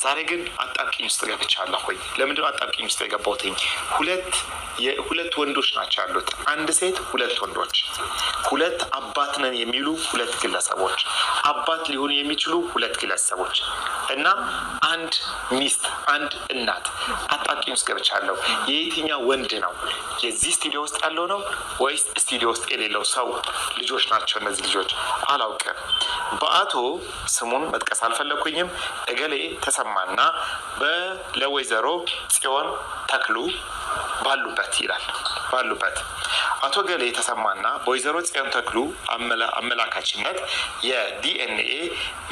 ዛሬ ግን አጣብቂኝ ውስጥ ገብቻለሁኝ። ለምንድነው አጣብቂኝ ውስጥ የገባሁትኝ? ሁለት ወንዶች ናቸው ያሉት፣ አንድ ሴት፣ ሁለት ወንዶች፣ ሁለት አባት ነን የሚሉ ሁለት ግለሰቦች፣ አባት ሊሆኑ የሚችሉ ሁለት ግለሰቦች እና አንድ ሚስት፣ አንድ እናት። አጣብቂኝ ውስጥ ገብቻለሁ። የየትኛው ወንድ ነው? የዚህ ስቱዲዮ ውስጥ ያለው ነው ወይስ ስቱዲዮ ውስጥ የሌለው ሰው ልጆች ናቸው እነዚህ ልጆች? አላውቅም። በአቶ ስሙን መጥቀስ አልፈለኩኝም። እገሌ ተሰማና ለወይዘሮ ጽዮን ተክሉ ባሉበት ይላል። ባሉበት አቶ ገሌ ተሰማና በወይዘሮ ጽዮን ተክሉ አመላካችነት የዲኤንኤ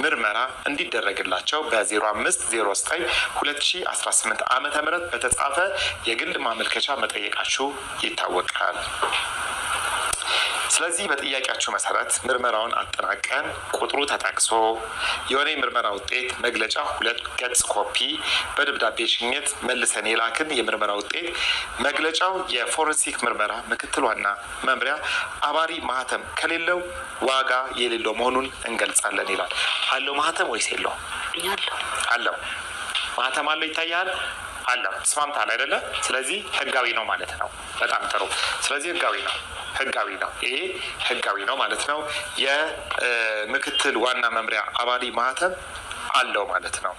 ምርመራ እንዲደረግላቸው በ0509 2018 ዓ ም በተጻፈ የግል ማመልከቻ መጠየቃችሁ ይታወቃል። ስለዚህ በጥያቄያችሁ መሰረት ምርመራውን አጠናቀን ቁጥሩ ተጠቅሶ የሆነ የምርመራ ውጤት መግለጫ 2 ገጽ ኮፒ በደብዳቤ ሽኝት መልሰን የላክን የምርመራ ውጤት መግለጫው የፎረንሲክ ምርመራ ምክትል ዋና መምሪያ አባሪ ማህተም ከሌለው ዋጋ የሌለው መሆኑን እንገልጻለን ይላል። አለው ማህተም ወይስ የለው? አለው። ማህተም አለው፣ ይታያል። አለው። ተስማምተሃል አይደለ? ስለዚህ ህጋዊ ነው ማለት ነው። በጣም ጥሩ። ስለዚህ ህጋዊ ነው፣ ህጋዊ ነው። ይሄ ህጋዊ ነው ማለት ነው። የምክትል ዋና መምሪያ አባሪ ማህተም አለው ማለት ነው።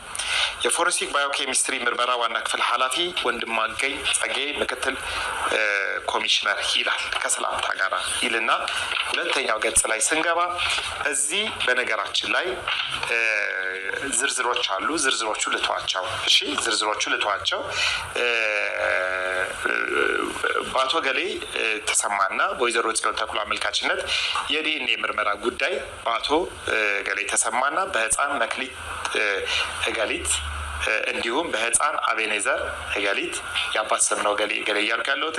የፎረንሲክ ባዮኬሚስትሪ ምርመራ ዋና ክፍል ኃላፊ ወንድማገኝ ጸጌ ምክትል ኮሚሽነር ይላል ከሰላምታ ጋር ይልና ሁለተኛው ገጽ ላይ ስንገባ እዚህ በነገራችን ላይ ዝርዝሮች አሉ። ዝርዝሮቹ ልተዋቸው። እሺ፣ ዝርዝሮቹ ልተዋቸው። በአቶ ገሌ ተሰማና በወይዘሮ ጽዮን ተክሉ አመልካችነት የዲኤንኤ ምርመራ ጉዳይ በአቶ ገሌ ተሰማና በህፃን መክሊት እገሊት እንዲሁም በህፃን አቤኔዘር እገሊት፣ የአባት ስም ነው ገሌ ገሌ እያልኩ ያለሁት፣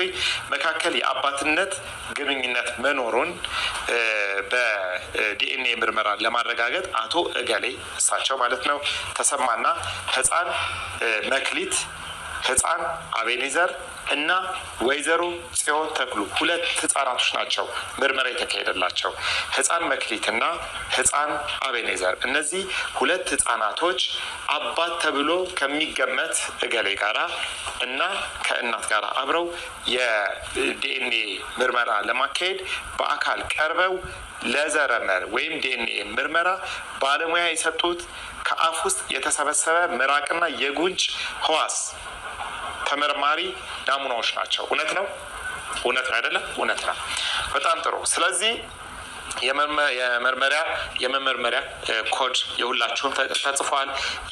መካከል የአባትነት ግንኙነት መኖሩን በዲኤንኤ ምርመራ ለማረጋገጥ አቶ እገሌ፣ እሳቸው ማለት ነው፣ ተሰማና ህፃን መክሊት፣ ህፃን አቤኔዘር እና ወይዘሮ ጽዮን ተክሉ፣ ሁለት ህጻናቶች ናቸው ምርመራ የተካሄደላቸው። ህፃን መክሊት እና ህፃን አቤኔዘር። እነዚህ ሁለት ህጻናቶች አባት ተብሎ ከሚገመት እገሌ ጋራ እና ከእናት ጋር አብረው የዲኤንኤ ምርመራ ለማካሄድ በአካል ቀርበው ለዘረመል ወይም ዲኤንኤ ምርመራ ባለሙያ የሰጡት ከአፍ ውስጥ የተሰበሰበ ምራቅና የጉንጭ ህዋስ ተመርማሪ ናሙናዎች ናቸው። እውነት ነው? እውነት ነው አይደለም? እውነት ነው። በጣም ጥሩ። ስለዚህ የመመርመሪያ ኮድ የሁላችሁም ተጽፏል።